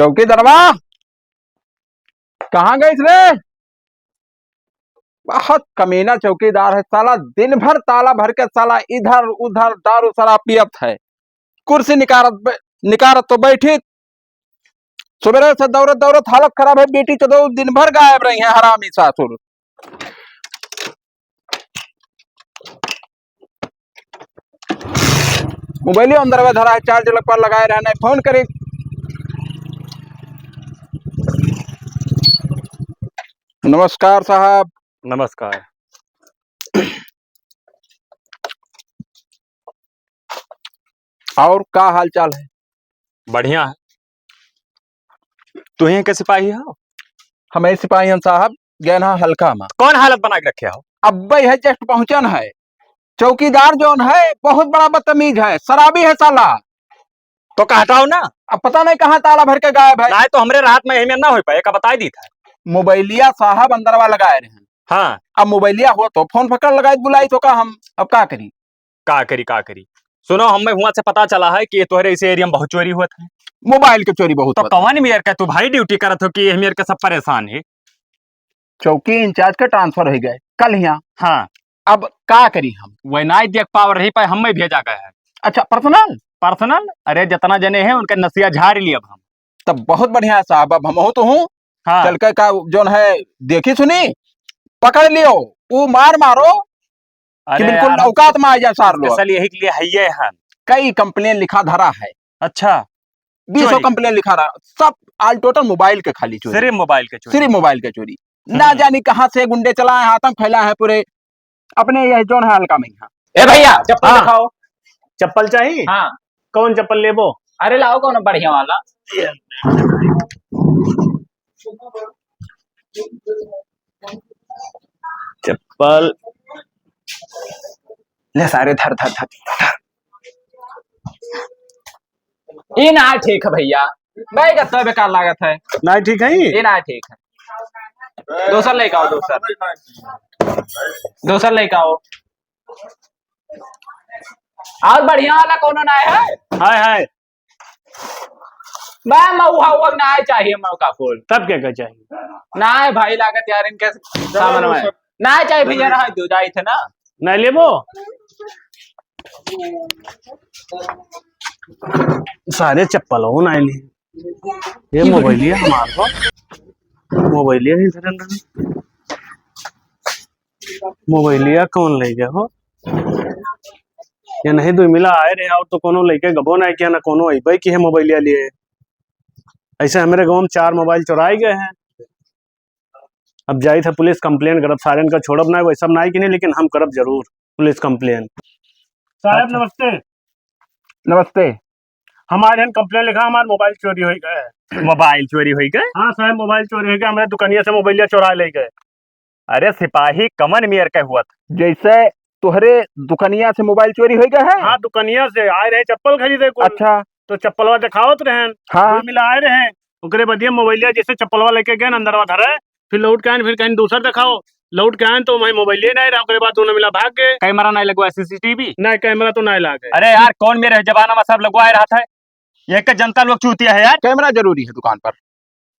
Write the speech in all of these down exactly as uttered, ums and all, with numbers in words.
चौकीदारवा, कहाँ गइस रे? बहुत कमीना चौकीदार है साला, दिन भर ताला भर के साला इधर उधर दारू शराब पियत है। कुर्सी निकारत बै-, निकारत तो बैठी, सुबेरे से दौड़त दौड़त हालत खराब है। बेटी चोदो दिन भर गायब रही है, हरामी सासुर। मोबाइलियो अंदर में धरा है, चार्ज लग पर लगाए रहना है, फोन करी। नमस्कार साहब। नमस्कार। और का हाल चाल है? बढ़िया है। तुहीं के सिपाही हो? हमें सिपाही हम साहब, गए ना हल्का में। कौन हालत बना के रखे हो? अब भाई है, just पहुंचन है। चौकीदार जौन है, बहुत बड़ा बदतमीज है, शराबी है साला। तो कहता हो ना। अब पता नहीं कहाँ ताला भर के गायब है। नहीं तो हमरे रात में यही में ना हो पाए, का बताई दी था। मोबाइलिया साहब अंदरवा लगाए रहे हैं। हाँ। अब मोबाइलिया हो तो फोन पकड़ लगाए बुलाई तो का हम, अब का करी? का करी, का करी? सुनो, हमें हुआ से पता चला है कि ये तोहरे इसे एरिया में बहुत चोरी हुआ था। मोबाइल के चोरी बहुत तो हुआ था। कौन मेयर का तू भाई ड्यूटी करत हो कि ये मेयर का सब परेशान है? चौकी इंचार्ज के ट्रांसफर हो गए कल यहाँ। हाँ। अब का करी हम? वह नाई देख पाव रही पाए, हमें भेजा गया है। अच्छा, पर्सनल? पर्सनल? अरे, जितना जने हैं उनके नसिया झाड़ लिए अब हम। तब बहुत बढ़िया है साहब, अब हम हो तो हूँ। हाँ। चल के का जौन है, देखी सुनी, पकड़ लियो, वो मार मारो कि अरे बिल्कुल यार, औकात में आ जाए सार लोग। स्पेशल यही के लिए है ये है। कई कंप्लेन लिखा धरा है। अच्छा। बीसों चोरी। कंप्लेन लिखा रहा, सब all total मोबाइल के खाली चोरी। सिर्फ मोबाइल के चोरी। सिर्फ मोबाइल के चोरी। हम्म। ना जानी कहाँ से गुंडे चला है, आतंक फैला है पूरे अपने यह जौन है हल्का में यहाँ। ए भैया, चप्पल हाँ। दिखाओ। चप्पल चाहिए? हाँ। कौन चप्पल लेबो? अरे लाओ कौन बढ़िया वाला। चप्पल ले सारे, धर, धर, धर, धर। ई ना ठीक है भैया, बैग तो बेकार लागत है। ना ठीक है? ई ना ठीक है, दोसर लेके आओ, दोसर, दोसर लेके आओ। और बढ़िया वाला कोनो ना है? हाय, हाय। मैं मऊहा उहा ना चाहिए, मऊ का फूल। तब क्या, क्या चाहिए? ना है भाई, लागत यार इनके सामान में। ना चाहिए भैया, रहा दो जाई थे ना। ना लेबो? सारे चप्पल हो ना ली। ये मोबाइलिया हमार हो। मोबाइलिया ही धरन रहे। मोबाइलिया कौन ले गया हो? ये नहीं, दो मिला आए रहे और तो कोनो लेके गबो ना किया, ना कोनो अइबे की है मोबाइलिया लिए। ऐसे हमारे गाँव में चार मोबाइल चुराए गए हैं। अब जाई था पुलिस कंप्लेन करब, सारेन का छोड़ब ना, वैसा ना कि नहीं, लेकिन हम करब जरूर पुलिस कंप्लेन। साहब अच्छा। नमस्ते। नमस्ते। हमारे यहाँ कंप्लेन लिखा, हमारे मोबाइल चोरी हो गए। मोबाइल चोरी हो गए? हाँ साहब, मोबाइल चोरी हो गए, हमारे दुकानिया से मोबाइलिया चुरा ले गए। अरे सिपाही, कमन मेयर के हुआ था? जैसे तोहरे दुकानिया से मोबाइल चोरी हो गए है? हाँ, दुकानिया से आए रहे चप्पल खरीदे कुल। अच्छा। तो चप्पलवा दिखावत रहन, हाँ। कुल मिला आए रहे, ओकरे बदिया मोबाइलिया जैसे चप्पलवा लेके गए अंदरवा धरे, फिर लौट के आए, फिर कहीं दूसर दिखाओ, लौट के आए तो वहीं मोबाइलिया नहीं रहा, ओकरे बाद दोनों मिला भाग गए। कैमरा नहीं लगवा, सीसीटीवी? नहीं, कैमरा तो नहीं लागे। अरे यार, कौन मेरे जमाना में सब लगवाए रहा था? ये का जनता लोग चूतिया है यार। कैमरा जरूरी है दुकान पर।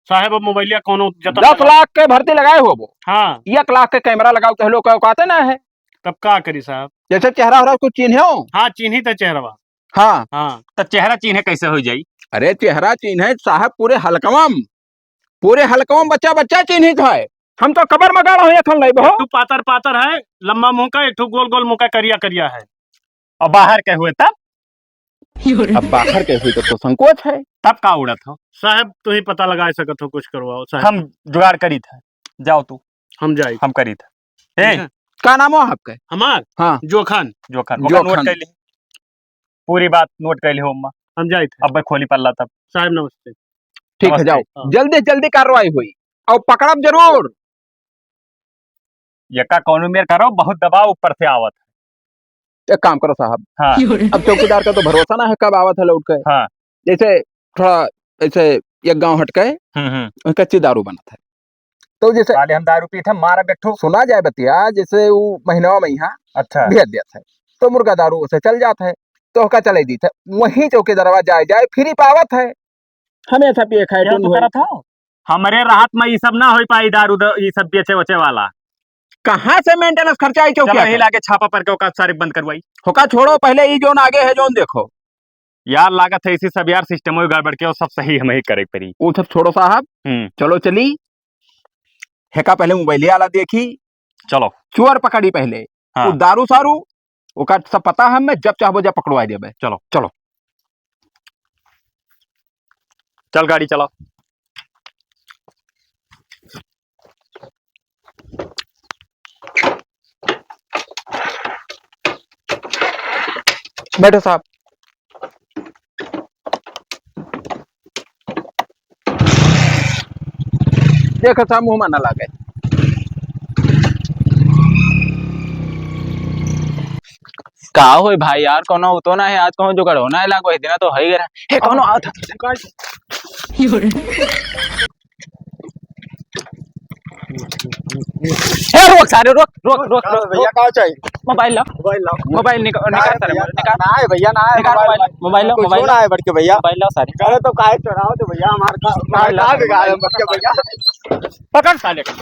साहब, अब मोबाइलिया कोनो जतन दस लगा। लाख के भर्ती लगाए हो वो। हाँ। एक लाख के कैमरा लगाओ, कह लो का औकात ना है। तब का करी साहब? जैसे चेहरा हो रहा कुछ चिन्हे हो? हाँ, चिन्हित है चेहरवा। हाँ। हाँ। तो चेहरा चिन्हे कैसे हो जाई? अरे चेहरा चिन्हे साहब पूरे हलकवम, पूरे हलकवम बच्चा बच्चा चिन्हित है। हम तो कबर में गाड़ा हो, एखन नहीं बहो। एक ठो पातर पातर है, लंबा मुंह का, एक ठो गोल गोल मुंह का, करिया करिया है। और बाहर के हुए तब? अब बाहर के हुए तब तो संकोच है। तब का उड़त हो? साहब, तू ही पता लगा सकत हो, कुछ करवाओ साहब। हम जुगाड़ करी था, जाओ तू। हम जाई। हम करी था। ए, ठीक है। का नाम हो आपके? हमार? हाँ। जोखन। जोखन। ओकर नोट जोखन। कर ले। पूरी बात नोट कर ले हो अम्मा। हम जाई थे। अब खोली पल्ला तब। साहब नमस्ते। ठीक है, नमस्ते। जाओ। हाँ। जल्दी से जल्दी कार्रवाई हुई। और पकड़ब जरूर। यका कौनो मेर करो, बहुत दबाव ऊपर से आवत है। एक काम करो साहब। हाँ। अब चौकीदार का तो भरोसा ना है कब आवत है लौट के। हाँ। जैसे थोड़ा ऐसे एक गांव हट के हम्म, हम्म। कच्ची दारू बनत है। तो जैसे साले हम दारू पीत है, मारा बेठो। सुना जाए बतिया, जैसे वो महीनवा में यहाँ अच्छा। भेज देत है, तो मुर्गा दारू उसे चल जात है, तो ओका चले दीत है। वहीं चौकीदारवा जाए, जाए, फ्री पावत है। हमेशा पिए खाए क्या टुन तू होई। करत हो? हमरे रहत में ई सब ना होई पाई, दारू द-, ई सब बेचे वचे वाला। कहाँ से maintenance खर्चा आई चौकिया चलो, यही का? लाके छापा पर के ओका सारे बंद करवाई। होका छोड़ो, पहले ई जोन आगे है जोन देखो। यार लागत है इसी सब यार system गड़बड़ के, और सब सही हमें ही करे पड़ी। वो सब छोड़ो साहब। हम्म। चलो चली, हेका पहले मोबाइल वाला देखी। चलो। चोर पकड़ी पहले। हाँ। वो दारू सारू, ओका सब पता है, मैं जब चाहबो जब पकड़वा देबे। चलो। चलो। चल गाड़ी चलाओ। बैठो साहब। देखो साहब, मुँह में ना लागे। का होई भाई यार, कौनो उतो ना है, आज कौनो जुगाड़ होना है, लागो, इतना तो है ही रहा। हे, कौनो आवत है। ए, रोक सारे, रोक, रोक, रोक, का रोक, भैया, रोक। का चाहिए? मोबाइल लाओ। मोबाइल लाओ। मोबाइल निका-, का निकाल है सारे, भैया? निकाल। ना है भैया, ना है निकाल मोबाइल। मोबाइल, मोबाइल लाओ, कुछ मोबाइल ना लाओ। है बड़के भैया। मोबाइल लाओ सारे। अरे तो काहे चोराओ तो भैया, हमार का, मोबाइल का लाओ। बिगाड़े बड़के भैया? पकड़ साले का।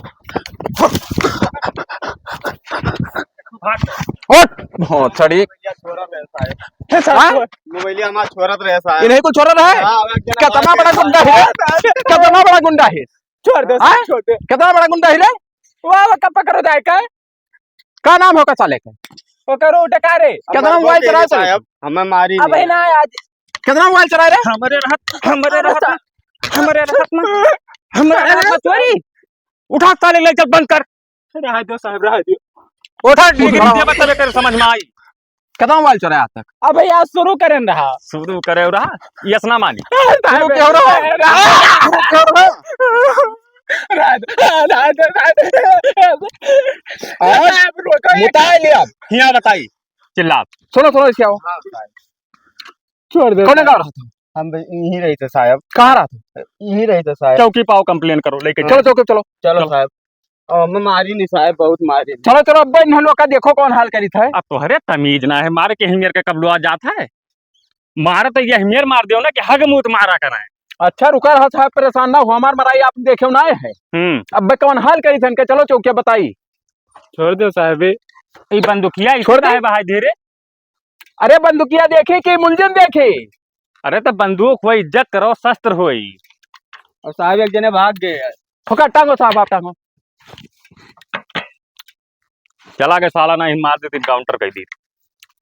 उठ। बहुत सड़ी। भैया, छोरा रहता है। हे सारे, हाँ? मोबाइल हमार छोरत रहे साहब। इन्हीं को छोरा रहे? हाँ, एक जना कितना मार बड़ा के गुंडा है? साहब। कितना बड़ा गुंडा है? छोड़ दे, हाँ? छोड़ दे। कितना बड़ा गुंडा है रे? वाह, वाह, कब पकड़ो जाए का? का नाम होगा साले का? ओकरो उठा का रे? कितना हमारे मोबाइल चला साहब, हमें मारी अब नहीं। है ना आज। कितना मोबाइल चला रे? हमारे रहत, हमारे रहत, हमारे रहत ना, हमारे रहत ना चोरी। उठा साले, ले चल, बंद कर। रहा दो साहब, रहा दो। उठा, लेकिन उठा। ये बता, तेरे समझ में आई? कितना मोबाइल चोराया आज तक? अब भैया शुरू करें रहा। शुरू करे रहा, यस ना मानी। शुरू क्यों रहा? रहा। शुरू क्यों रहा? रहा दो, रहा दो, रहा दो। आज साहब, रोको। मुताए लिया। हिया बताई, चिल्ला। सुनो, सुनो, इसके आओ। छोड़ दे कौन साहब। गाँव रहता? हम भी यहीं रहते साहब। कहाँ रहता? यहीं रहते साहब। चौकी पाओ, complain करो, लेके चलो, चलो। चौकी चलो। चलो चलो। साहब। ओ, मैं मारी नहीं साहब, बहुत मारी। चलो, चलो, अब इन लोग का देखो कौन हाल करी था। अब तोहरे तमीज ना है, मारे के हिमेर के कब लुआ जात है? मारे तो ये हिमेर मार दियो ना कि हग मूत मारा कराए। अच्छा, रुका रहा साहब, परेशान ना हो, हमार मराई आप देखे ना है। हम्म। अब बे कौन हाल करी था इनके, चलो चौकिया बताई। छोड़ दो साहब। ई बंदूकिया छोड़ दे। है भाई धीरे। अरे बंदूकिया देखी कि मुलजिम देखी? अरे तो बंदूक होई, इज्जत करो, शस्त्र होई। और साहब एक जने भाग गए हैं। फुका टांगो साहब, आप टांगो। चला गए साला, नहीं मार देते, encounter कर दी।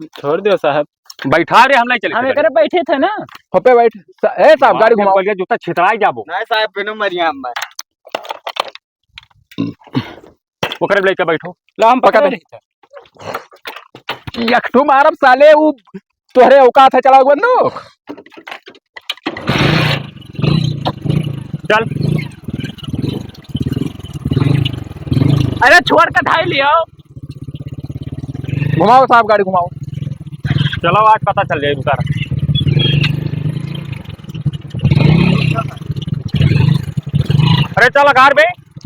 छोड़ दो साहब। बैठा रे, हम नहीं चले हम थे एकरे गाड़ी। बैठे थे ना। हो पे बैठ। स-, ए साहब, मार गाड़ी के घुमाओ। बोलिए, जूता छितराई जाबो। नहीं साहब, बिनु मरिया हम। ओकरे लेके बैठो। ला, हम पकड़ पकड़ ले। रही था। एक ठो मारब साले, उ तोहरे औकात है चलाओ बंदूक? चल। अरे छोड़ के धाई लियो। घुमाओ साहब, गाड़ी घुमाओ। चलो, आज पता चल जाए, रुका रहा। अरे चलो कार पे।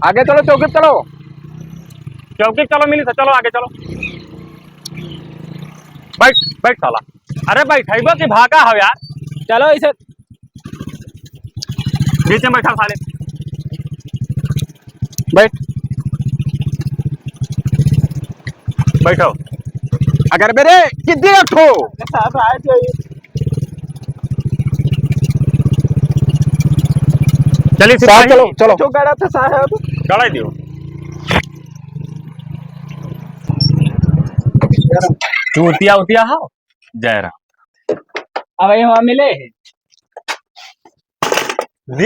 आगे चलो, चौकी पे चलो। चौकी पे चलो, मिली था, चलो आगे चलो। बैठ, बैठ साला। अरे बैठइबो कि भागा हो यार। चलो इसे। बीच में बैठा साले। बैठ। बैठो। अगर मेरे कितने रखो। साहब, आ जाइए। चलिए, साहब, सिपाही। चलो, चलो। जो गड़ा था साहब। गड़ा दियो। चूतिया उतिया हो। जय राम। अब ये वहाँ मिले।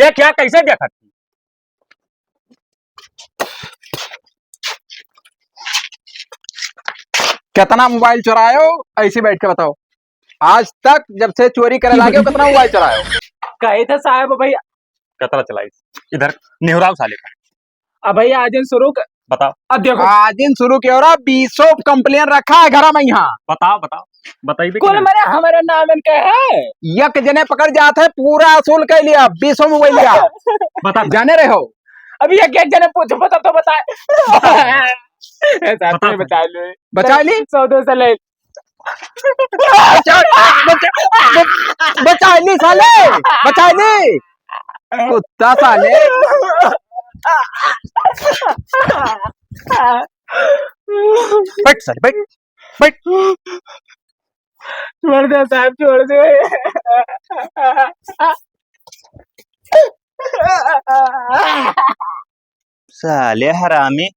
ये क्या, कैसे देखत? कितना मोबाइल चुरायो, ऐसे बैठ के बताओ। आज तक जब से चोरी करे लागे हो, कितना मोबाइल चुरायो? कहे थे साहब भैया। कितना चलाई? इधर निहुराव साले का। अब भैया, आज दिन शुरू क-, बताओ। अब देखो। आज दिन शुरू किया हो रहा, बीसों complain रखा है घर में यहाँ। बताओ, बताओ। बताइए कुल कि मरे हमारे नाम इनके है। एक जने पकड़ जात है, पूरा असूल कर लिया, बीसों मोबाइल लिया। बता। जाने रहे हो? अभी एक, एक जने पूछ, बता तो बताए। बता। ऐसा बता। बचा ले। बचा ली? सौ दो सौ ले। बचा, बचा, बचा ली साले, बचा ली। कुत्ता साले। बैठ साले, बैठ, बैठ। छोड़ दे साहब, छोड़ दे। साले हरामी,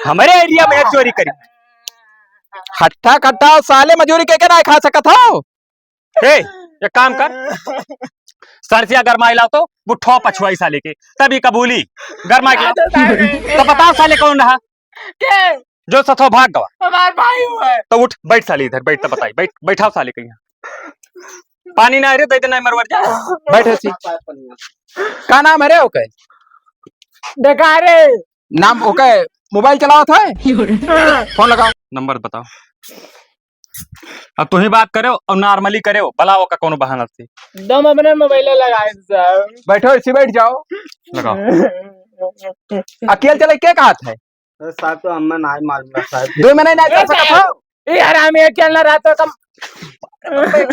हमरे area में चोरी करी। हट्ठा कट्ठा साले, मजूरी के के ना खा सकत हो। ए, एक काम कर, सरसिया गरमाई लाओ तो, बुट्ठो पछुआई साले के, तभी कबूली। गरमाई के लाओ। तो बताओ साले कौन रहा? के? जो सथो भाग गवा। हमार भाई हुआ है। तो उठ, बैठ साले इधर, बैठ तो बताई, बैठ, बैठाओ साले कहीं। पानी ना रे, दे देना मरवर जा। बैठ हसी। का नाम है रे ओके? डकारे। नाम ओके, मोबाइल चलावत है? फोन लगाओ। नंबर बताओ। अब तू ही बात करे और normally करे, भला ओका कोनो बहाना से। दम अपने मोबाइल लगाए साहब। बैठो, इसी बैठ जाओ। लगाओ। अकेल चले के कहत है? अरे साहब, तो हमें ना ही मालूम है साहब। दो महीने ना ए चल सकत साहब, हो? ए हरामी है, क्या ना रहता कम।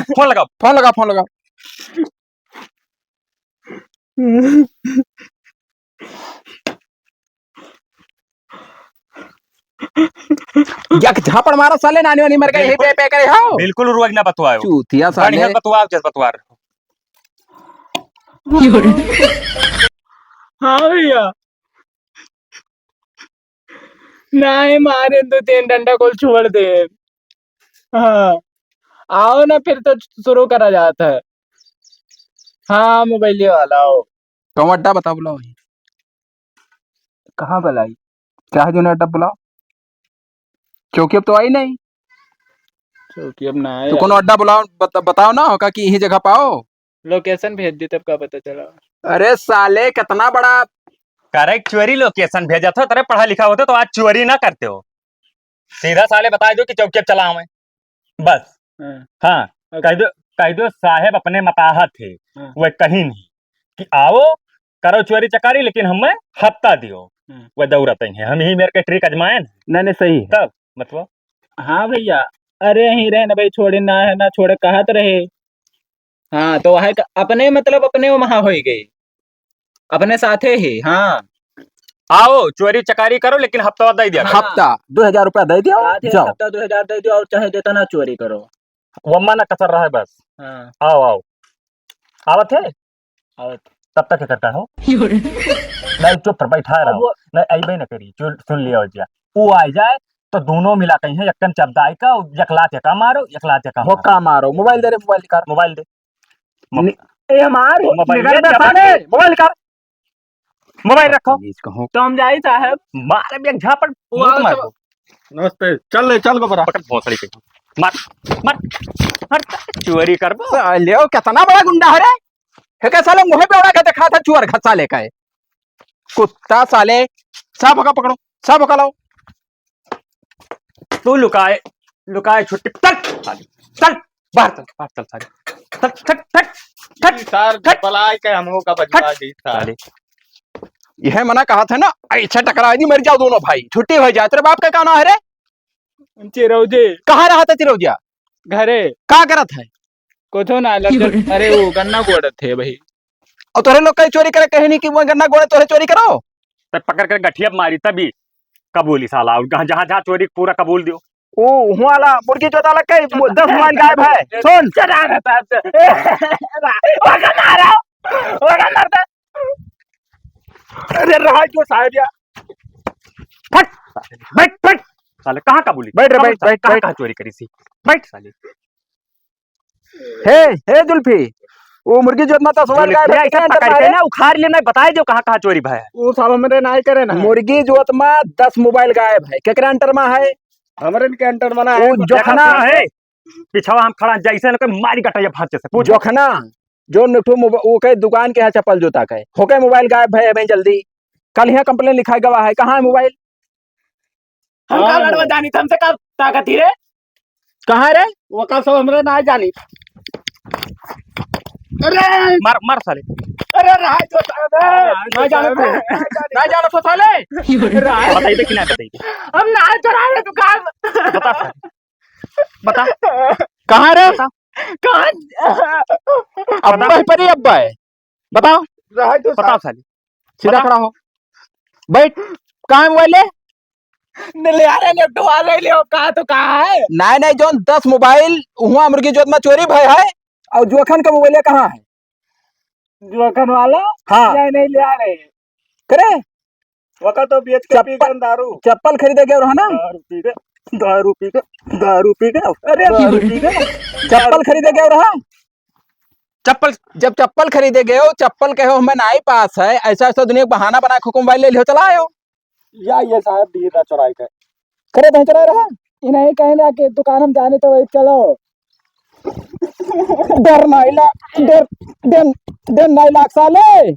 फोन लगाओ। फोन लगा, फोन लगा। या कि झापड़ मारो साले, नानी वानी मर गई, हे बिल्कुल। पे, पे करे हो। बिल्कुल रुआ ना बतवायो। चूतिया साले। बढ़िया बतवाओ, जस बतवा रहे हो। हाँ भैया। नाही मारे तो तीन डंडा को छोड़ दे। हाँ, आओ ना फिर तो शुरू करा जात है। हाँ, मोबाइले वाला आओ। कौन अड्डा बताओ, बुलाओ। कहाँ बुलाई? चाहे जो ना अड्डा बुलाओ। चौकी अब तो आई नहीं। चौकी अब ना आए तो यार। कोनो अड्डा बुलाओ, बत-, बताओ ना, होका कि यही जगह पाओ। Location भेज दी, तब का पता चला? अरे साले, कितना बड़ा करे चोरी location भेजत हो, तेरे पढ़ा लिखा होते तो आज चोरी ना करते हो। सीधा साले बता दो कि चौकी अब चला हमें, बस। हाँ। हाँ, अच्छा। कह दो, कह दो साहेब अपने मताहत है, हाँ। वह कहीं नहीं कि आओ करो चोरी चकारी, लेकिन हमें हफ्ता दियो। हाँ। वह दौड़त ही है, हम ही मेरे के trick आजमाए न। नहीं, नहीं, सही है। तब मतलब? हाँ भैया, अरे यहीं रहे ना भाई, छोड़े ना है ना छोड़े कहत रहे। हाँ, तो वह क-, अपने मतलब अपने वहाँ होई गई, अपने साथे ही। हाँ। आओ, चोरी चकारी करो, लेकिन हफ्ता दे दिया करो। हाँ। हफ्ता, दो हजार रुपया दे दियो, आधे जाओ। हफ्ता दो हजार दे दियो और चाहे जितना चोरी करो। वम्मा ना कसर रहे बस। हाँ। आओ, आओ। आवत है? आवत। तब तक इकट्ठा हो। नहीं, चुप रह, बैठा अब रहो। वो नहीं, अइबे न करी, चुल-, सुन लिया हो जा। वो आ जाए, तो दोनों मिला कहीं है, यक्कन चबदाई का, एक लात यका मारो, एक लात यका मारो। होका मारो, मोबाइल दे रे, मोबाइल निकाल। मोबाइल दे। मो-, नि-, ए, हमार हो-, मोबाइल निकाल दे, बे, साले, मोबाइल निकाल। मोबाइल रखो। बदतमीज कहो। तो हम जाई साहब। मार अब एक झापड़, वो मुंह आओ मार तो दो। नमस्ते, चल ले, चल गोबरा। पकड़ भोसड़ी के। मार, मार, मार, चोरी करबो। साले, ओ, कितना बड़ा गुंडा है रे। हे के साले मुंह पे उड़ा के दिखा था चुअर घसा लेकर। कुत्ता साले, सब का पकड़ो, सब का लाओ। तू लुकाए, लुकाए छुट्टी, चल, साले, चल, बाहर चल, बाहर चल, साले। चल, हट, हट, हट, ई सार हट। बलाय के हमको का बजवा हट। दी, सार। साले। यह मना कहा था ना, ऐसे टकरा दी, मर जाओ दोनों भाई, छुट्टी हो जाए। तेरे बाप का का नाम है रे? चिरौजी। कहाँ रहा था चिरौजिया? घरे। का करत है? कुछो ना, लग-, अरे वो गन्ना गोड़त है भाई। और तोहरे लोग कहीं चोरी करे, कहीं नहीं कि वो गन्ना गोड़े तोहरे चोरी करो? तब पकड़ कर गठिया मारी तभी कबूली साला, और जहाँ, जहाँ, जहाँ चोरी पूरा कबूल दियो। ओ, हुआ वाला मुर्गी चोता लग के वो दस मोबाइल गायब है। सुन। चला रहता है। ओका मारो, ओका मारता। अरे रहा जो साहब या। फट, बैठ, बैठ। साले कहाँ कबूली? बैठ रे, कबूल बैठ, साले, बैठ, कहाँ, बैठ। कहाँ चोरी करी सी? बैठ साले। हे, हे जुल्फी, वो मुर्गी जोत मा दस मोबाइल गायब है, जुल्फिया, इसे कितने अंदर पकड़ के मारे? ना उखाड़ लेना, बताए जो कहाँ, कहाँ चोरी भा है। वो सब हमरे नाई करे ना। मुर्गी जोत मा दस मोबाइल गायब है, केकरे अंडर मा है? हमरे के अंडर मा ना वो है। जोखना है। पिछवा हम खड़ा, जैसे न कोई मारी गटैया भांचे से। पूछ। जोखना, जो निकठो मोबा-, वो कहे दुकान के है चप्पल जूता के, होके मोबाइल गायब है, अबे जल्दी। कल यहाँ complain लिखाए गवा है, कहाँ है मोबाइल? हम का हाँ। लड़वा जानी, हमसे का ताकत ही रे? कहाँ रे? वो का सब हमरे ना जानी। अरे! मार, मार साले। अरे रहा जो साले। ना जानो तो, ना जानो तो साले। रहा। बताइए कि ना बताइए। हम ना चढ़ा रहे दुकान। बता साले। बता। कहाँ रे? बता। कहाँ? अब्बा है परी अब्बा है। बताओ। रहा है तो बताओ साहब। साले, सीधा बताओ। खड़ा हो, बैठ। कहाँ है मोबाइल है? नहीं ले आ रहे, नेट वाले ले आओ, कहाँ तो कहाँ है? नहीं, नहीं, जौन दस मोबाइल हुआ मुर्गी जोत में चोरी भय है, और जोखन का मोबाइल कहाँ है? जोखन वाला? हाँ। नहीं, नहीं ले आ रहे। करे? वका तो बेच के चप्पल, पी गए दारू। चप्पल खरीदे गए रहा ना? दारू पी गए, दारू पी गए, दारू पी गए, अरे दारू पी गए। चप्पल खरीदे गए रहा? चप्पल, जब चप्पल खरीदे गए हो, चप्पल कहे हो, "हमें नाई पास है", ऐसा, ऐसा दुनिया का बहाना बना के मोबाइल ले लियो, चला आयो। या ये साहब धीरा चुराई के। करे तो चुराई रहा? इन्हें कहे ना कि दुकान हम जाने तो वही चलो। डर नाई ला-, डर, डर, डर नाई लाग साले।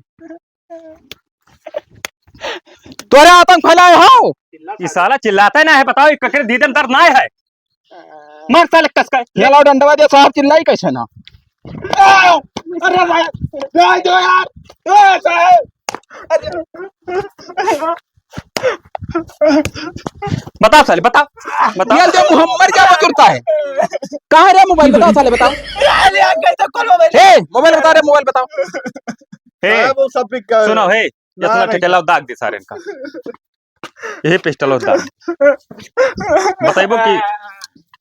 तोरे आतंक फैलाए हो। ई साला चिल्लाता ही ना है, बताओ, ई ककरे दीदे में दर्द ना है। मार साले कस के। ये लाओ डंडवा दे साहब, चिल्लाई कैसे ना। अरे भाई, भाई दो यार। ए साहब। अरे। बताओ साले, बताओ। बताओ। ये दे मुहम्मद क्या बतुरता है? कहाँ रे मोबाइल? बताओ साले, बताओ। यार, यार, कैसे खोलो भाई? ए, मोबाइल बता रे, मोबाइल बताओ। हे, साहब, वो सब बिक गए। सुनो, हे, ना, इतना नहीं। ठेकेला दाग दे सारे इनका। यही पिस्टल होता है। बताइबो कि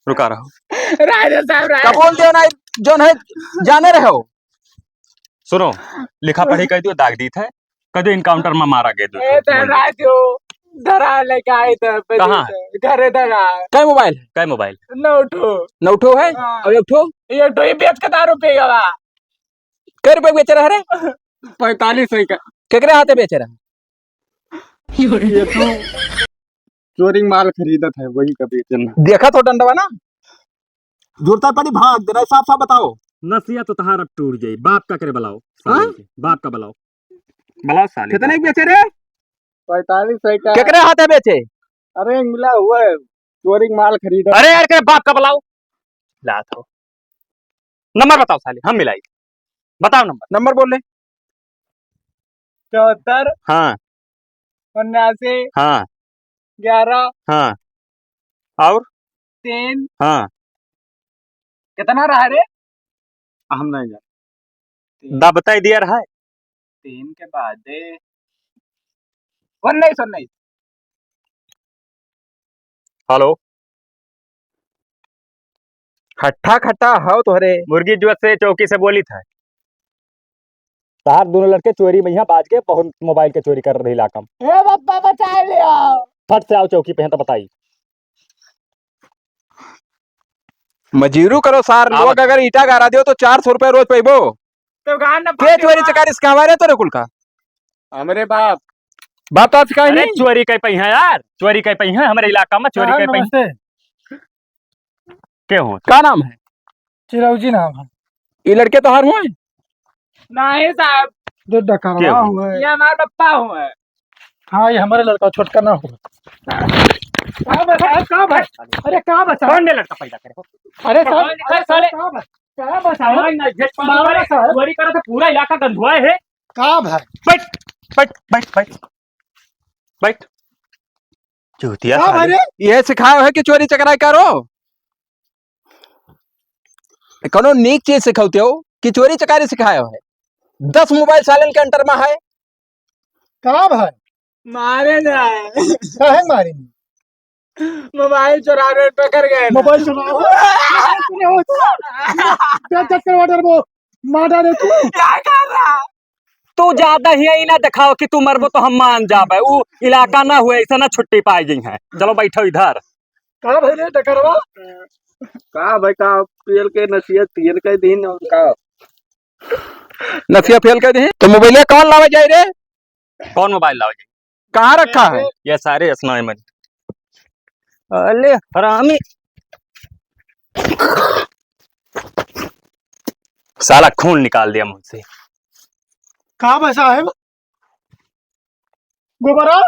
रुका रहो। राजा साहब, राजा। का बोल दियो ना, जौन है, जाने रहो। सुनो, लिखा पढ़ी कह दियो, दाग दीत है, कह दियो एनकाउंटर में मारा गया दो ए, ठो, तो बोल दो। राजू, धरा लेके आए थे, कहाँ? घरे धरा। कै मोबाइल है? कै मोबाइल? नौ ठो। नौ ठो है? हाँ। और एक ठो? एक ठो ही बेच के दारू पी गया। कै रुपए बेचे रहा रे? पैंतालीस सौ का। केकरे हाथे बेचे रहा? ये तो चोरी माल खरीदत है, वही का बेचन है। देखा तो डंडवा ना, जरूरत पड़ी भाग दे रहा है, साफ साफ बताओ। नसिया तो तहार अब टूट जाई, बाप का करे बुलाओ, हाँ? साले के, बाप का बुलाओ, बुलाओ साले कितने का। बेचे रे? पैंतालीस सौ का। केकरे हाथे बेचे? अरे मिला हुआ है, चोरी माल खरीदत। अरे यार, के बाप का बुलाओ, ला तो। नंबर बताओ साले, हम मिलाई। बताओ नंबर। नंबर बोल ले। चौहत्तर। हाँ। उन्नासी। हाँ। ग्यारह। हाँ। और? तीन। हाँ। कितना रहा रे? हम नहीं जानते। तीन। दा बताई दिया रहा है। तीन के बाद है। उन्नीस, उन्नीस। हेलो। हट्ठा खट्टा हौ तोहरे। मुर्गी जुअत से चौकी से बोली था। तहार दोनों लड़के चोरी में यहाँ बाज के बहुत मोबाइल के चोरी कर रहे इलाका में। ए बप्पा, बचाए ले आओ। फट से आओ चौकी पे हैं तो बताई। मजीरू करो सार, आवत लोग अगर ईटा गारा दियो तो चार सौ रुपया रोज पैबो। तो गान न के पाते चोरी हो। चकारी सिखावा रे तोरे कुल का? हमरे बाप। बाप तो आज का अरे नहीं? चोरी कई पई है यार, चोरी कई पई है हमरे इलाका में, चोरी साहब, कई पई है। नमस्ते। के हो? का नाम है? चिरौजी नाम है। ये लड़के तोहार हुए? नहीं साहब। जो डकरवा के हो? हुए। ये हमारे पप्पा हुए। हाँ, ये हमारे लड़का छोटका ना हुए। का बा साहब, का बा? अरे का बा साहब? कौन ने लड़का पैदा करे हो? अरे साहब, कौन ने अरे साले? का बा? का बा साहब? कौन ने जेठ पाल मारा करे? साहब। चोरी करे तो पूरा इलाका गंधुआ है। का भाई? बैठ, बैठ, बैठ, बैठ। बैठ। चूतिया का साले। भाई रे? ये सिखायो है कि चोरी चकराई करो? कोनो नीक चीज सिखौते हो कि चोरी चकारी सिखायो है? दस मोबाइल सालन के अंडर में है। का भाई? मारे ना। काहे मारे? मोबाइल चुरावे पकड़ गए ना। मोबाइल चुरावे? क्या चक्कर वाटर वो मार डाले तू? क्या कर रहा? तू ज्यादा ही यही ना दिखाओ कि तू मरबो तो हम मान जाबे। उ इलाका ना हुए, ऐसा ना छुट्टी पाए गई है। चलो बैठो इधर। का भाई रे डकरवा? का भाई का पियल के नसिया तियल के दिन और का? नसिया फेल कर दे। तो मोबाइल कौन लावे जाए रे? कौन मोबाइल लावे जाए? कहाँ रखा है? ये सारे असना में। अले हरामी। साला खून निकाल दिया मुंह से। कहाँ बसा है? गोबरा?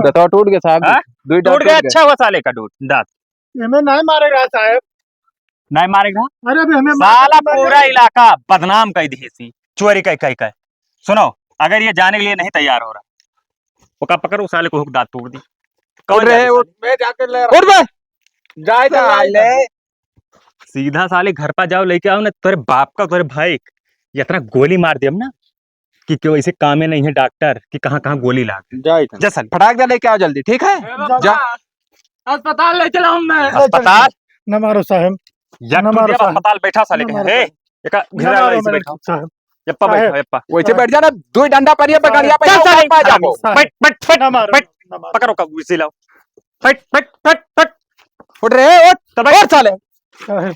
दतवा टूट गया साहब। हाँ? दुई दांत टूट गया, टूट गया। अच्छा हुआ साले का टूट दांत। एमे नाहीं मारेगा साहब। नाहीं मारेगा? अरे अबे हमें साला मारेगा, पूरा मारेगा। इलाका बदनाम कर दिए सी, चोरी कर कर कर। सुनो, अगर ये जाने के लिए नहीं तैयार हो रहा, ओका पकड़ो साले को, हुक दांत तोड़ दी। कौन उठ रहे, जाने उठ। साले? मैं जाके ले रहा। उठ बे। जाए तो साले। ले। सीधा साले घर पर जाओ, लेके आओ ना, तोरे बाप का, तोरे भाई का इतना गोली मार दिया ना कि केहू ऐसे कामे नहीं है डॉक्टर कि कहाँ कहाँ गोली लाग। जाए थे। जा साले। फटाक दे, लेके आओ जल्दी, ठीक है? ए बाबा, जा। अस्पताल ले चलो हमें। अस्पताल? न मारो साहब। या न तू मारो जा साहब। अस्पताल बैठा साले न कहीं। मारो ए, साहब। एका न घेरा मारो ऐसे मेरे बैठा। साहब। यप्पा साहब। बैठा, यप्पा। वैसे साहब। बैठ जा ना, दो डंडा पर ये साहब। पकड़ लिया, चल बैठा, साले। ऊपर आ जाओ। साहब। बैठ, बैठ, बैठ, न मारो, बैठ। न मारो। पकड़ो का, उसी लाओ। बैठ, बैठ, बैठ, बैठ। उठ रे, उठ, साहब। उठ साले। साहब।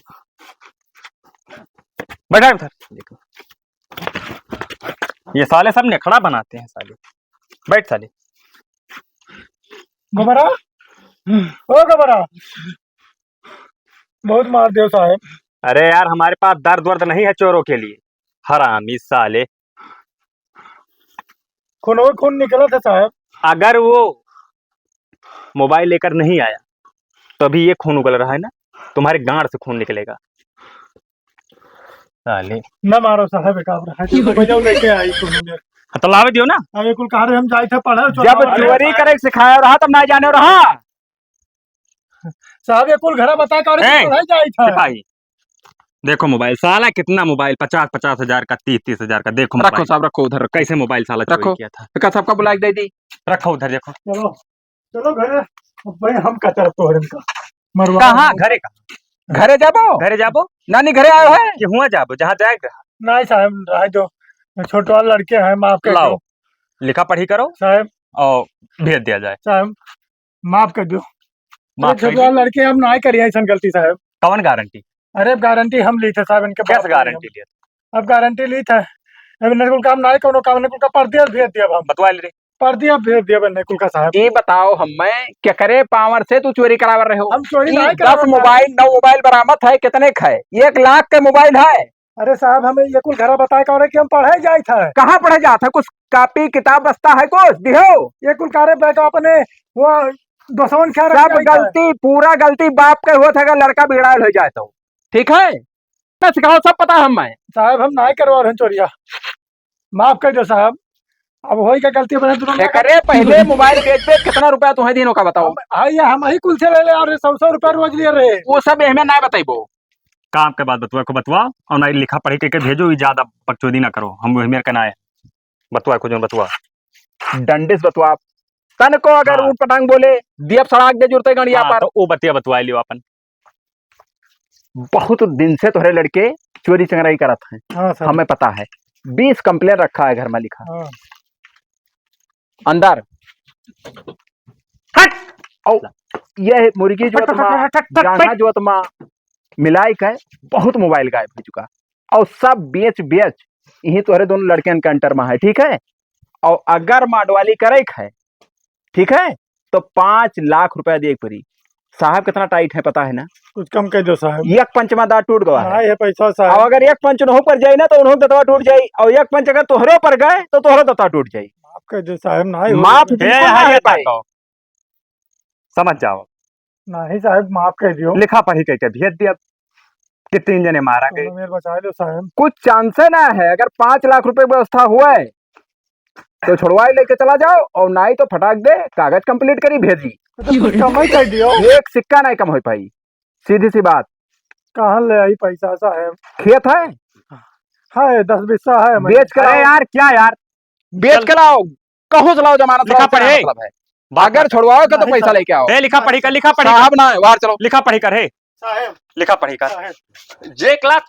बैठा उधर। ये साले सब नखड़ा बनाते हैं साले। बैठ साले। गोबरा, ओ गोबरा, बहुत मार दियो साहब। अरे यार, हमारे पास दर्द वर्द नहीं है चोरों के लिए। हरामी साले। खून, वो खून निकला था साहब। अगर वो मोबाइल लेकर नहीं आया तो अभी ये खून उगल रहा है ना, तुम्हारे गांड से खून निकलेगा। साले। न मारो साहब, एक आप रहा है, तो बजाओ लेके आई खून मेरे। हाँ, तो लावे दियो ना। अब ये कुल कहा रहे हम जाए थे पढ़े, जब चोरावा चोरी करे सिखाया रहा तब ना जाने रहा। साहब, ये कुल घरा बता के और ए, पढ़ाई जाई था। सिपाही, देखो मोबाइल, साला कितना मोबाइल, पचास पचास हजार का, तीस तीस हजार का, देखो रखो मोबाइल। साहब, रखो उधर, रखो। कैसे मोबाइल साला चोरी रखो। किया था? एक साहब का बुला के दे दी। रखो उधर, देखो। चलो, चलो घरे। अब भाई हम का तरफ तो इनका मरवा कहाँ? घरे का? घरे जाबो? घरे जाबो? नानी घरे आयो है? कि हुआ जाबो, जहाँ जाए के रहा। नहीं साहब, रह दो। छोटवा लड़के हैं, माफ कर लाओ। दो। लिखा पढ़ी करो साहब। और भेज दिया जाए। साहब, माफ कर दो। माफ अरे कर छोटवा दो। लड़के हम ना करिए ऐसन गलती साहब। कौन गारंटी? अरे गारंटी हम ली थे साहब, इनके कैसे बाप ने गारंटी हम लिया? अब गारंटी ली थे। अब इन्हें कुल काम ना, कोनो काम नहीं, कुल का परदेस भेज दिया अब हम। बतवा ले रे। परदेस भेज दिया इन्हें कुल का साहब। ये बताओ हमें, केकरे पावर से तू चोरी करावर रहे हो? हम चोरी ई नहीं दस करावर मोबाइल, नौ मोबाइल बरामद है, कितने का है? एक लाख के मोबाइल है। अरे साहब, हमें ये कुल घरा बताए का रहे कि हम पढ़े जाए थे। कहाँ पढ़े जात है? कुछ कापी किताब बस्ता है कुछ? दिहो। ये कुल कारे बैग अपने वो दोस्तवन क्या रख सब जाए थे? गलती, पूरा गलती बाप के होत है, अगर लड़का बिगड़ायल हो जाए तो। ठीक है? ना सिखाओ, सब पता है हमें। साहब, हम नाई करवा रहे हैं चोरिया। माफ कर दो साहब। अब होई का गलती बने दोनों में एकरे पहले मोबाइल बेच बेच कितना रुपया तुम्हें दिनों का बताओ? हम, हाँ, ये हम ही कुल से ले ले और सौ सौ रुपया रोज लिए रहे। वो सब एहमे ना बताइबो। काम के बाद बतुआ को बतुआ और ना लिखा पढ़ी के, के भेजो, ये ज्यादा बकचोदी ना करो। हम वही मेरे का ना है। बतुआ को जो बतुआ। डंडिस बतुआ। तन को अगर हाँ। ऊट पटांग बोले, दियब सड़ाक दे जुरते गड़िया हाँ, पर। तो वो बतिया बतुआ लियो अपन। बहुत दिन से तोहरे लड़के चोरी चंगराई करत हैं। हाँ, सर। हमें पता है। बीस कंप्लेन रखा है घर में लिखा। हाँ। अंदर। हट! औ, ये मुर्गी जो हट, हट, तमा, हट, हट, हट, जांघा हट। जो तमा, मिलाई के बहुत मोबाइल गायब हो चुका। और सब बेच, बेच, यही तोहरे दोनों लड़कियन के अंटर में है, ठीक है? और अगर माडवाली करे के है, ठीक है, तो पाँच लाख रुपया दिए के पड़ी। साहब कितना टाइट है, पता है ना? कुछ कम कर दो साहब। एक पंच में दांत टूट गवा है। हाँ, ये पैसा साहब। अब अगर एक पंच उन्हों पर जाए ना, तो उन्हों दतवा टूट जाए, और एक पंच अगर तोहरो पर गए, तो तोहरो दतवा टूट जाए। माफ कर दो साहब, ना ही हो माफ सकता। बिल्कुल ए, ना हाँ, है ये भाई। बात हो। समझ जाओ। नहीं साहब, माफ कर दियो। लिखा पढ़ी करके भेज दिया, कि तीन जने मारा गए। मेरे बचा लो साहब। कुछ चांसे ना है, अगर पाँच लाख रुपए की व्यवस्था हुआ है, तो छुड़वाई लेके चला जाओ, और नाई तो फटाक दे कागज कंप्लीट करी भेजी। तो कुछ कम ही कर दियो। एक सिक्का नहीं कम हो पाई, सीधी सी बात। कहाँ ले आई पैसा साहब? खेत है? है, दस बीसा है हमारे। बेच के अरे लाओ। यार, क्या यार? बेच चल। के लाओ, कहूँ से लाओ, जमानत लिखा लाओ, क्या पढ़े। मतलब है? बात अगर कर। छुड़वाओ के तो नहीं पैसा साहब। लेके आओ। ए, लिखा पढ़ी कर, लिखा पढ़ी कर। साहब ना, बाहर चलो। लिखा पढ़ी कर, हे। साहब। लिखा पढ़ी कर। साहब। जे एक लाख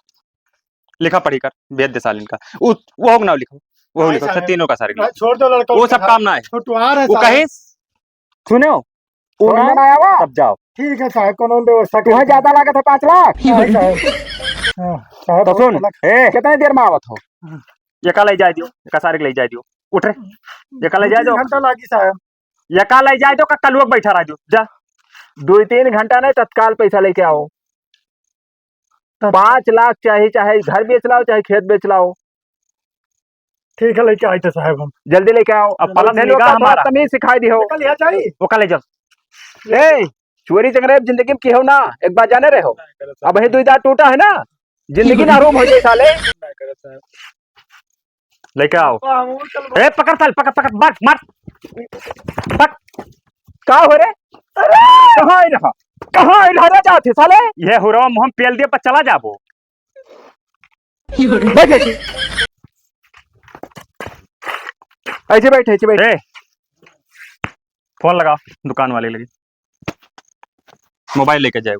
लिखा पढ़ी कर, भेज दे सालिन का। उ, वो हो ना लिखो, वो नहीं लिखो, साहब। तीनों का सारे लिखो। छोड़ दो लड़का, वो सब काम ना है। छुटवा रहे वो साहब। कहीं सुनो, वो छोड़ ना दो। आया हुआ? तब जाओ। ठीक है साहब, कोनो व्यवस्था तुम्हें करके। ज्यादा लागत है पाँच लाख? नहीं साहब। हाँ, साहब, तो सुन, अलग। ए, कितने देर में आवत हो? हाँ। एका ले जाए दियो, एका सारे के ले जाए दियो। उठ रे, एका ले जाए दो। घंटा लागी साहब। एका ले जाए दो, का कलुआ बैठा रह दो, जा। दो तीन घंटा नहीं, तत्काल पैसा लेके आओ। तब पाँच लाख चाहे, चाहे घर बेच लाओ, चाहे खेत बेच लाओ। ठीक है, लेके आए थे साहब हम। जल्दी लेके आओ। अब चलो, पलंग से निगाह हमारा। तमीज सिखाई दी हो। कल यहाँ चाहिए। वो कल ले जाओ। ए, चोरी चंगरे जिंदगी में की हो ना, एक बार जाने रहे हो। अब ये दुई दांत टूटा है ना, जिंदगी ना हराम हो जाए साले। लेके आओ। ए, पकड़ साले, पकड़, पकड़, मार, मार। पक-, का हो रे? अरे! कहाँ है रहा? कहाँ इल्हरा जात है साले? ये हुरवा मुँह पेल दिए पर चला जाबो। बैठ, ऐसे। ऐसे बैठ, ऐसे बैठ। ए, फोन लगा दुकान वाले लगे, मोबाइल लेके जाए।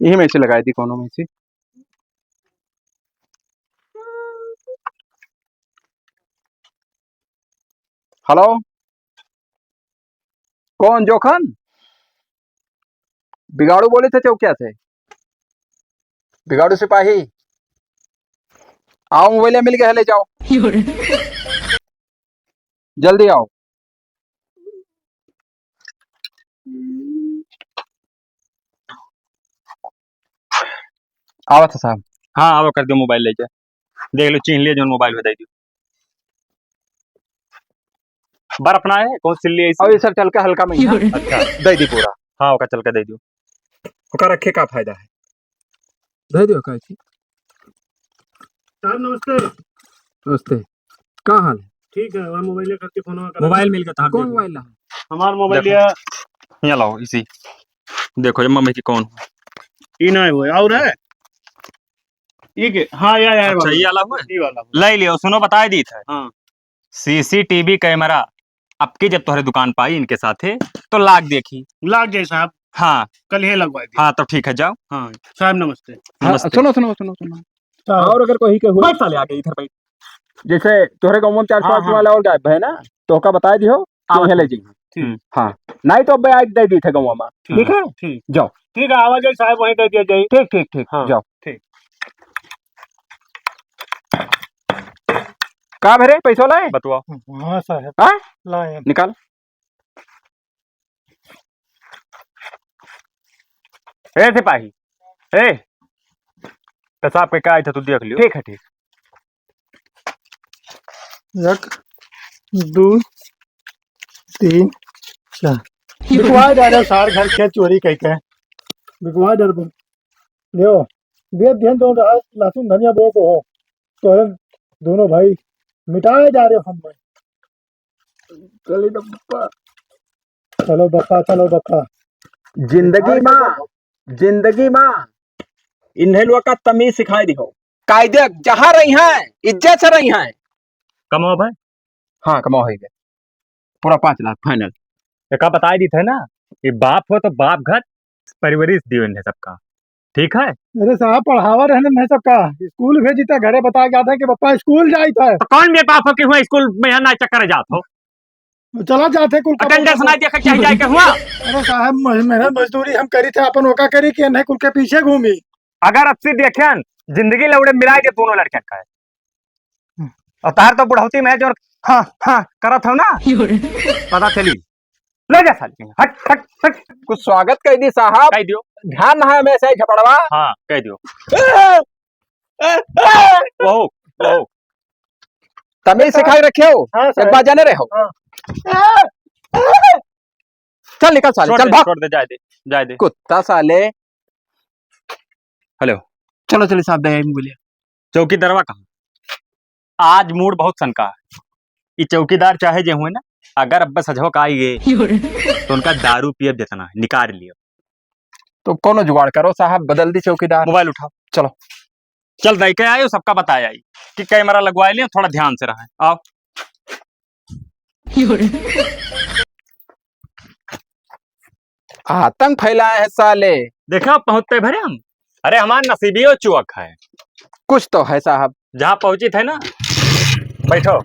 यही में से लगाई थी, कोनो में से। हेलो, कौन जोखन? बिगाड़ू बोले थे चौकिया से। बिगाड़ू सिपाही, आओ, मोबाइल मिल गया है, ले जाओ। जल्दी आओ। आवत है साहब। हाँ, आओ, कर दियो मोबाइल ले जा। देख लो, चीन लिए जोन मोबाइल बताई दियो। बर्फ ना है, कौन सिल्ली ऐसी? अभी सर, चलका हल्का में ही है। अच्छा। दे दी पूरा। हाँ, ओका चलका दे दियो। ओका रखे का फायदा है? दे दियो, का चीज? साहब, नमस्ते। नमस्ते। का हाल है? ठीक है, वहाँ मोबाइल करके फोन करा। मोबाइल मिल गया था, कौन देखो। मोबाइल है? हमार मोबाइल देखो। लिया। यहाँ लाओ, इसी। देखो, ये मम्मी की कौन? ई ना है वो, और है? ई के? हाँ, या, या, अच्छा, वाला। ये वाला हुआ है? ई वाला हुआ। ले लियो, सुनो, बताए दी था। हाँ। सीसीटीवी कैमरा अब की जब तोहरे दुकान पाई इनके साथे, तो लाग देखी। लाग जाए साहब। हाँ। कल ही लगवा दी। हाँ, तो ठीक है, जाओ। हाँ, साहब नमस्ते। हाँ, नमस्ते। सुनो, सुनो, सुनो, सुनो। साहब। और अगर कोई के हुआ बैठ साले आके इधर बैठ। जैसे तोहरे गाँव में चार हाँ, पाँच हाँ। वाला और गायब है ना, तो ओका बताए दियो, कि आवत उहे ले है। जी। ठीक। हम्म। हाँ, नहीं तो अब आज दे दी थे गाँव में। ठीक। ठीक है? ठीक। जाओ। ठीक है, आवा जाए साहब, वहीं दे दिया जाए। ठीक, ठीक, ठीक, हाँ, जाओ। ठीक। का भरे, पैसा लाए? बतुआ। हाँ साहब। हाँ? लाए। निकाल। ए सिपाही, ए, पेशाब के का आई था, तू देख लियो। ठीक है, ठीक। एक, दो, तीन, चार। बिकवा जा रहे सार घर खेत चोरी कई के। बिकवा जा रहे। लियो, दे ध्यान दो रहा, लहसुन धनिया बो को हो। तो हम दोनों भाई मिटाए जा रहे हम। चली तो बप्पा। चलो बप्पा, चलो बप्पा। जिंदगी मा, जिंदगी मा इन्हें लोग का तमीज सिखाई दिहो। कायदे जहाँ रही हैं, इज्जत से रही हैं। कमाओ भाई। हाँ, कमाओ है। पूरा पाँच लाख final। एका बताई दी थे ना, ये बाप हो तो बाप घर परिवारिस दियो इन्हें सबका, ठीक है? अरे साहब, पढ़ावा रहने नहीं सबका, स्कूल भेजी थे, घरे बताए जाते कि पप्पा स्कूल जाई थे। तो कौन बेटा आपको कि हुआ स्कूल में ना चक्कर जात हो? चला जाते कुल का attendance पता नहीं देखा चाहिए जाए के हुआ। अरे साहब, मज-, मेहनत मजदूरी हम करी थे, अपन ओका करी कि नहीं कुल के पीछे घूमी। अगर अस्सी देखेन, जिंदगी लौड़े मिलाई दे दोनों लड़के का है। और तार तो बुढ़ौती में जो हाँ, हाँ, करत हो ना, पता चली। ले जा साली, हट, हट, हट। कुछ स्वागत कह दी साहब। कह दियो। ध्यान है हमेशा ही झपड़वा। हाँ, कह दियो। वहू, वहू। तमीज सिखाई रखे हो, हाँ, एक बार जाने रहे हो। हाँ। चल निकल साले, छोड़ चल दे, भाग। छोड़ दे, जाए दे, जाए दे। कुत्ता साले। हेलो। चलो, चलो साहब, दे बोलिए। चौकीदारवा कहाँ? आज मूड बहुत सनका है। ई चौकीदार चाहे जे हुए ना, अगर अब सजहो का आई गए, तो उनका दारू पियब जितना है, निकाल लियो। तो कोनो जुगाड़ करो साहब, बदल दी चौकीदार। मोबाइल उठाओ। चलो। चल, दई के आयो, सबका बताया आई कि कैमरा लगवा लियो, थोड़ा ध्यान से रहे। आओ। आतंक फैलाए हैं साले। देखा, पहुंचते भरे हम। अरे, हमार नसीबियो चुअक है। कुछ तो है साहब। जहाँ पहुंची थे ना, बैठो।